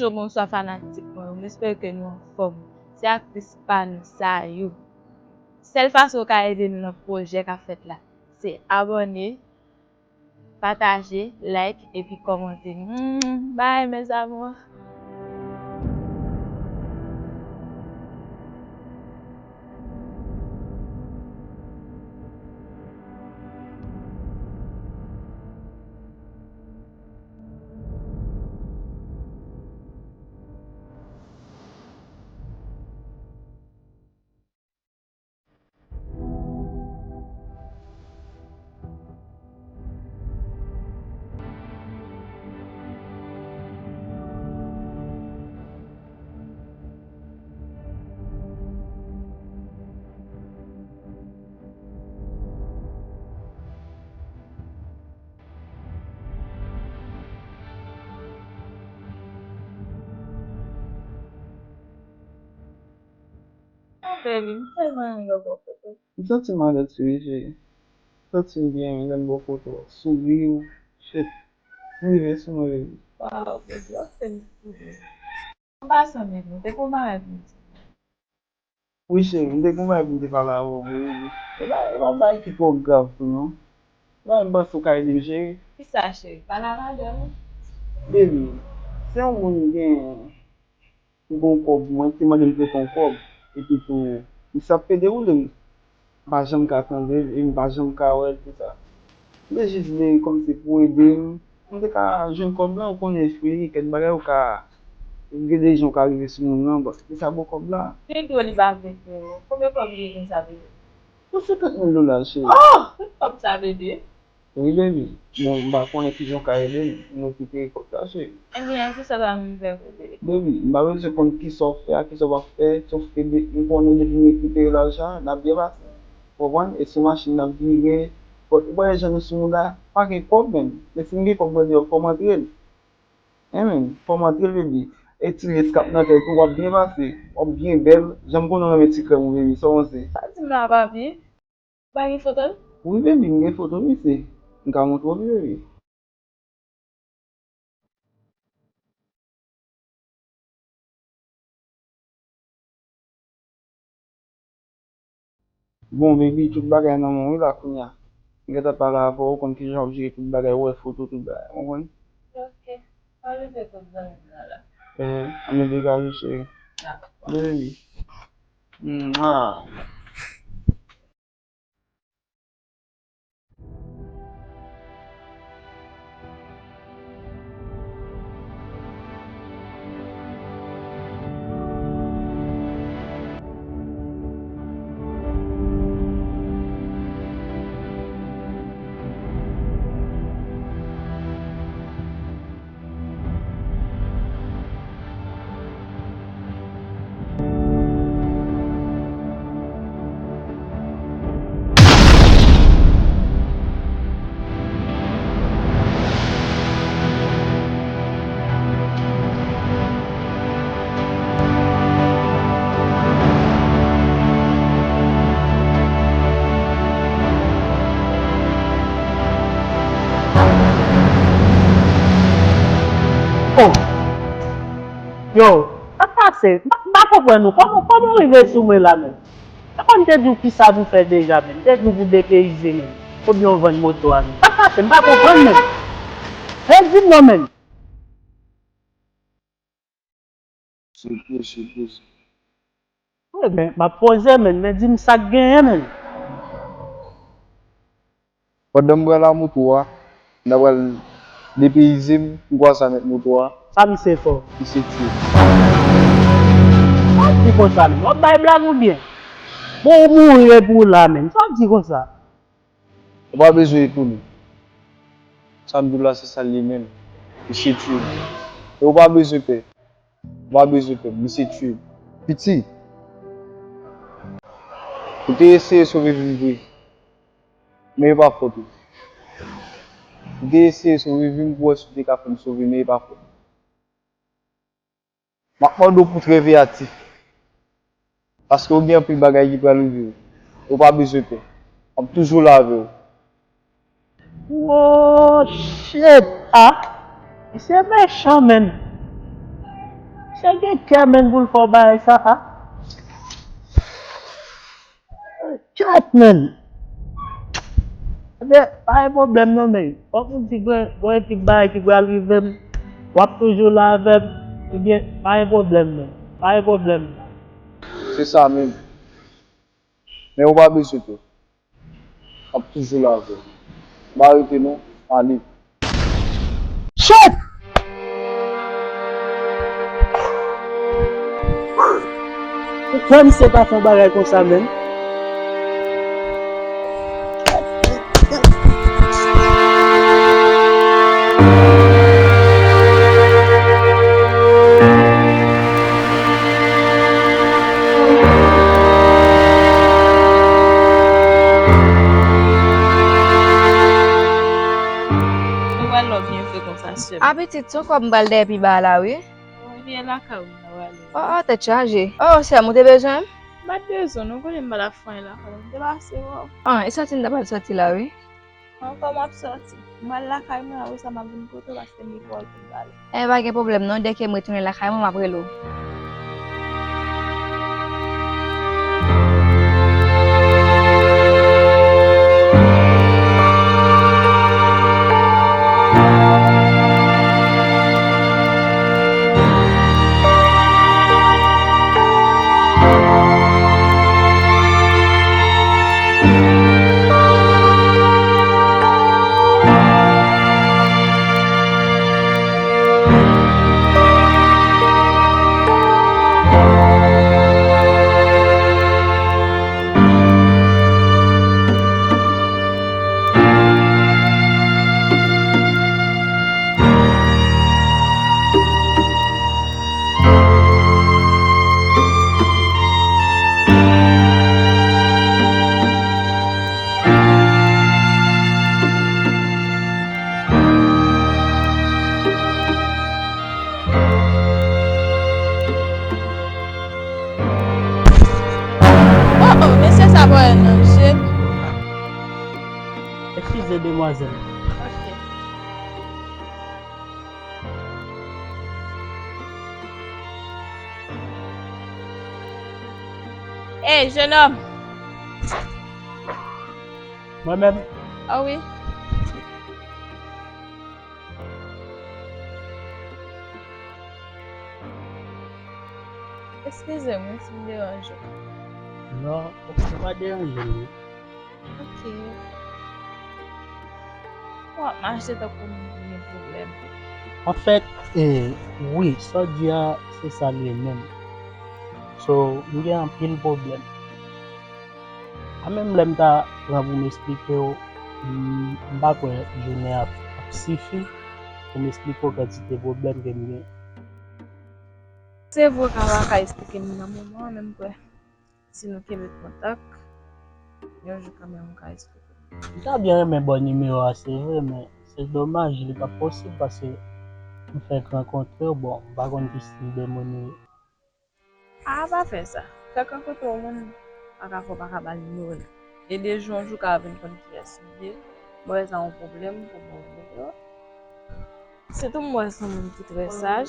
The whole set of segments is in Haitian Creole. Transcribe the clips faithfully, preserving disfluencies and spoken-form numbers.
Bonjou, bonswa fanatik mwen yo. M espere ke nou anfòm. Se aktris pa nou, Sayou. Sèl fason w ka ede nou nan pwojè k ap fèt la, se abòne, pataje, like, epi kòmante. Hmm, bye, mes amours. Baby, m tèlman renmen yon bon foto. M santi m alèz wi, cheri. M santi m byen lè m ba w foto w ap souri w. Shit. M rive sou mwen, baby. Waw, baby, w ap fè m souri. An pasan, baby, m te gon bagay pou m di w. Wi, cheri, m te gon bagay pou m te pale avè w, baby. E pa, e pa yon bagay ki twò grav tou, non. Mwen, m panse w ka ede m, cheri. Kisa, cheri? Pale avè m, non. Baby, se yon moun gen, m gen yon kòb, mwen te mande m prete yon kòb. Epi tou, misye ap pede woule m. M pa janm ka tande l, e m pa janm ka wè l, tout sa. M te jis vle kòmsi pou ede m, m te ka jwenn kòb la, ou konnen espri, kèk bagay ou ka, gen de jan ou ka rive sou moun nan, bon, se sa bon kòb la. Li di w li pa vle frè, konbyen kòb li gen sa vle? Pou senkant mil dola, cheri. Oh! Tout kòb sa, bebe. Wi, baby. Bon, m pa konnen kijan w ka ede m, m rekipere kòb la, cheri. Ebyen, se sa sa m fè, bebe. Baby, m pa bezwen konn kisa w fè a, kisa w ap fè, sof ke de-, m konnen depi m rekipere lajan an, n ap byen pase. Ou konprann? E sou machin n ap vire. Bon, ou pa wè jan nou sou moun la, pa gen kòb menm. Men si m gen kòb, mwen di yo, fò m antre l. Hen, men, fò m antre l, baby. E ti lès k ap nan tèt ou, w ap byen pase. W ap byen bèl. Jan m konnen w renmen ti krèm ou, baby, sa w panse? Sa w di m la, papi? Ou pa gen foto l? Wi, baby, m gen foto misye. M ka montre w li, baby. Bon, baby, tout bagay nan men w wi la kounye a. M gentan pale avè w, ou konn kijan w ap jere tout bagay, ou wè foto, tout bagay, ou konprann? Ok. Ann leve kòb zanmi m nan la. Eh, ann leve kòb, cheri. Dakò. Baby. Mwa. Oh! Yo, sa k pase? M pa, m pa konprann nou. Kòman, kòman w rive sou mwen la menm? Kòman m te di w kisa pou fè deja menm? M te di w pou depeyize menm. Oubyen w vann moto a menm. Sa k pase? M pa konprann menm. Redi m non menm. Sou pye, sou pye. Ebyen, m ap poze, men, men di m sa k genyen, men. Pandan m pral a moto a, m ta pral depeyize m, m kwaze avèk moto a. Sa misye fè w? Misye tiye m. Sa w di konsa, men? W ap bay blag oubyen? Bon, ou mouri epi w la, men. Sa w di konsa? Ou pa bezwen etone. Sa m di w la, se sa l ye menm. Misye tiye m. E ou pa bezwen pè. Ou pa bezwen pè. Misye tiye m. Piti, ou te eseye sove vi m vre. Men e pa fòt ou. Ou te eseye sove vi m pou wè si w te ka fè m sove, men e pa fòt ou. M ap mande w pou w trè veyatif. Paske w gen anpil bagay ki pral rive w. Ou pa bezwen pè. M ap toujou la avè w. Oh, shit! Ah! Misye mechan, menn. Nèg gen kè, menn, pou l fè w bagay sa a. Chat, menn. Ebyen, pa gen pwoblèm non, men. Fòk m di, gen, gen ti bagay ki pral rive m, w ap toujou la avè m. Ebyen, pa gen pwoblèm, menn. Pa gen pwoblèm. Se sa menm. Men ou pa bezwen pè. M ap toujou la avè w. M pa rete non, ale. Chèf! Ou kwè misye ka fè yon bagay konsa menm? Mwen wè lè w byen vre konsa, sè m. A pitit, se yon kòb m pral dèyè pi ba a la, wi. Mwen vye lakay ou m ta prale. O, o, tèt chaje. O, sè m, ou te bezwen m? M pa t bezwen w, non, konnen m pa t ap fè anyen lakay ou. M te pase wè w. An, e sòti m ta pral sòti la, wi. Ankò m ap sòti. M pral lakay mwen, apre sa m ap vin kote w paske m gen pawòl pou m pale. E pa gen pwoblèm non, dèke m retounen lakay mwen, m ap rele w. Oh, oh, mesye sa pa wè nan je m. Eskize, demwazèl. Ok. Ey, jenòm! Mwen menm? Ah wi. Eskize m wi si m deranje w. Non, ou pa deranje m wi. Ok. W ap mache tankou moun ki gen pwoblèm. Anfèt, e, wi, sa w di a, se sa l ye menm. So, m gen anpil pwoblèm. A menm lè m ta pran pou m esplike w, m, m pa kwè jounen ap, ap sifi pou m esplike w kantite pwoblèm ke m gen. Se vre w ka pa ka esplike m nan moman an, men m kwè si nou kenbe kontak, yon jou kanmenm ou ka esplike m. M ta byen renmen ba w nimewo a, se vre, men se domaj, li p ap posib paske m fèk rankontre w, bon, m pa konn ki stil de moun ou ye. A, pa fè sa. Fèk rankontre yon moun pa ka fè w pa ka ba l nimewo l. E de jou an jou, w ka vin konn kiyès li ye. Mwen wè sa yon pwoblèm pou mwen, ou konprann? Sitou m wè se yon moun ki trè saj,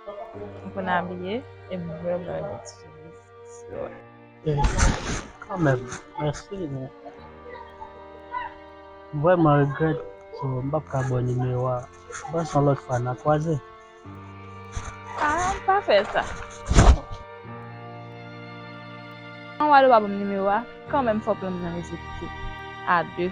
m konn abiye, e m vrèman renmen ti chemiz. Eh, kanmenm, mèsi, men m vrèman regrèt, so, m p ap ka ba w nimewo a. M panse yon lòt fwa n a kwaze. Ah, pa fè sa. An wale w pa ban m nimewo a, kanmenm fò plan m nan egzekite a de.